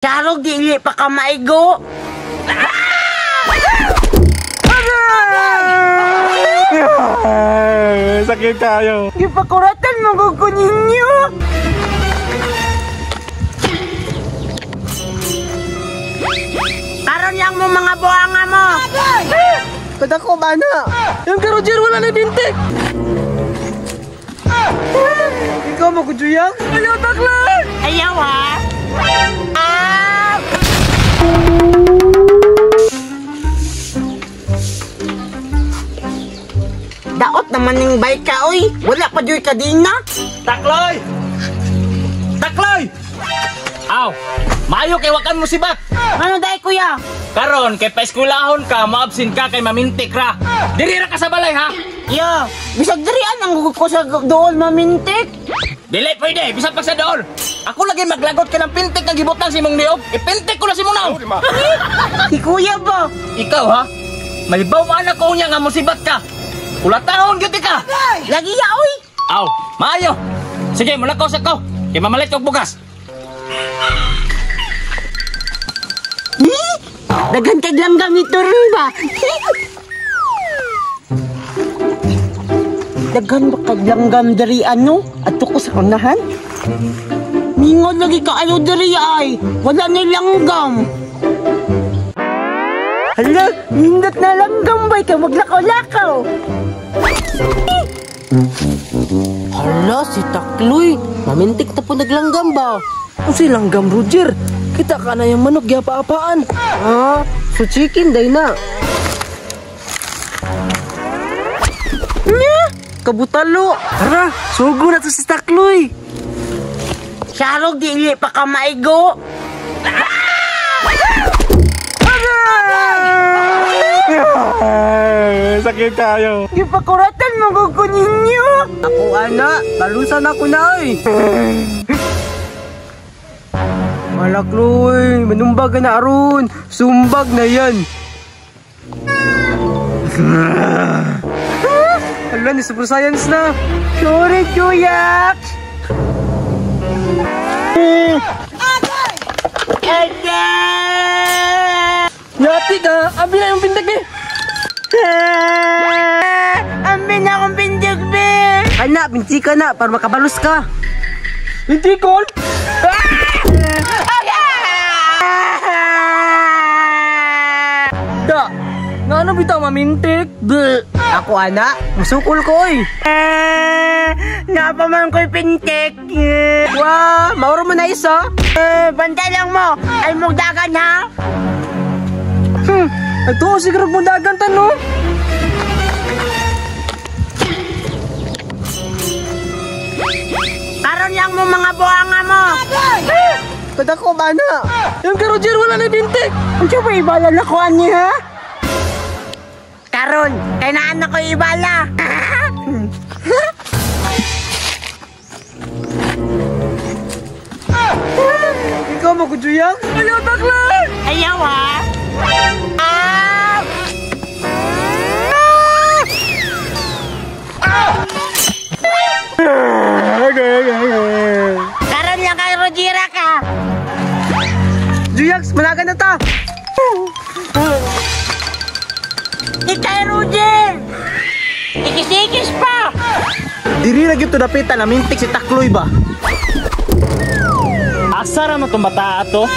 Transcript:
Charog, dili pa ka maigo. Sakit tayo. Gipakuratan mo ko ninyo. Karon lang mo mga buhanga mo. Kadako ba na? Yung Roger wala na bintik. Ikaw mo kujuyang? Ayaw taklan! Ayaw ha? Ah! Daot naman ning bike ka, oy. Wala pa joy kadina. Takloy! Takloy! Aw, maayo kay wakan mo sibat. Ano dai kuya? Karon kay paeskwelahon ka, maabsin ka kay mamintik ra. Diri ra ka sa balay ha. Yo, bisag diri ang ko sa dool mamintik. Dili pwede, bisag pa sa dool. Ako lagi maglagot ka ng pintik nga gibutang si mong niog. Ipintik ko na si mong naong. Si kuya ba? Ikaw ha? Malibaw man ako niya nga musibat ka. Kulatahon gyud ka. Lagi ya oy. Aw, maayo. Sige, mulakaw sa ko. Kay mamalit og bugas. Daghan kay langgam nito rin ba? Daghan ba kay langgam diri ano? Adto ko sa unahan. Mingon lagi kaayo diri ay. Wala ni langgam. Hala, nindot na langgam bay kay maglakaw-lakaw. Hala, si Takloy. Mamintik na po naglanggam ba? Unsay langgam, Roger? Kita ka na yung manok giapa-apaan. Ah, so chicken day na. Nya, kabutalo. Tara, sugo na to si Takloy. Sarog, dili pa ka maigo. Sakit tayo. Gipakuratan mo ko ninyo. Ako ana, balusan ako na ay. Malakloy, manumbag na aron. Sumbag na yan. Hala, ni Super Science na. Sorry, Kuya. Yati ka, abi na yung pintig eh. Abi na akong pintig, be. Ana, binti ka na para makabalos ka. Hindi, Col. Da, nga ano bitaw mamintik? Bleh. Ako ana, musukol ko oy. Napa man ko'y pintik. Wah, mauro mo na isa. Bantay lang mo, ay mugdagan ha. Ito, siguro mugdagan ta no. Karon lang mo mga buhanga mo. Kadako ba na? Yung kay Roger wala na bintik. Unsa ba ibala na ko ani ha? Karon, kay naan ako ibala. Ikaw mo kujuyang? Ayaw taklan! Ayaw ha? Ah! Karon lang kay Rojira ka. Juyax, managan na ta. Ikay Roger! Ikis-ikis pa! Diri ra gyud to dapitan namintik si Takloy ba? Asa ra man tong bata ato?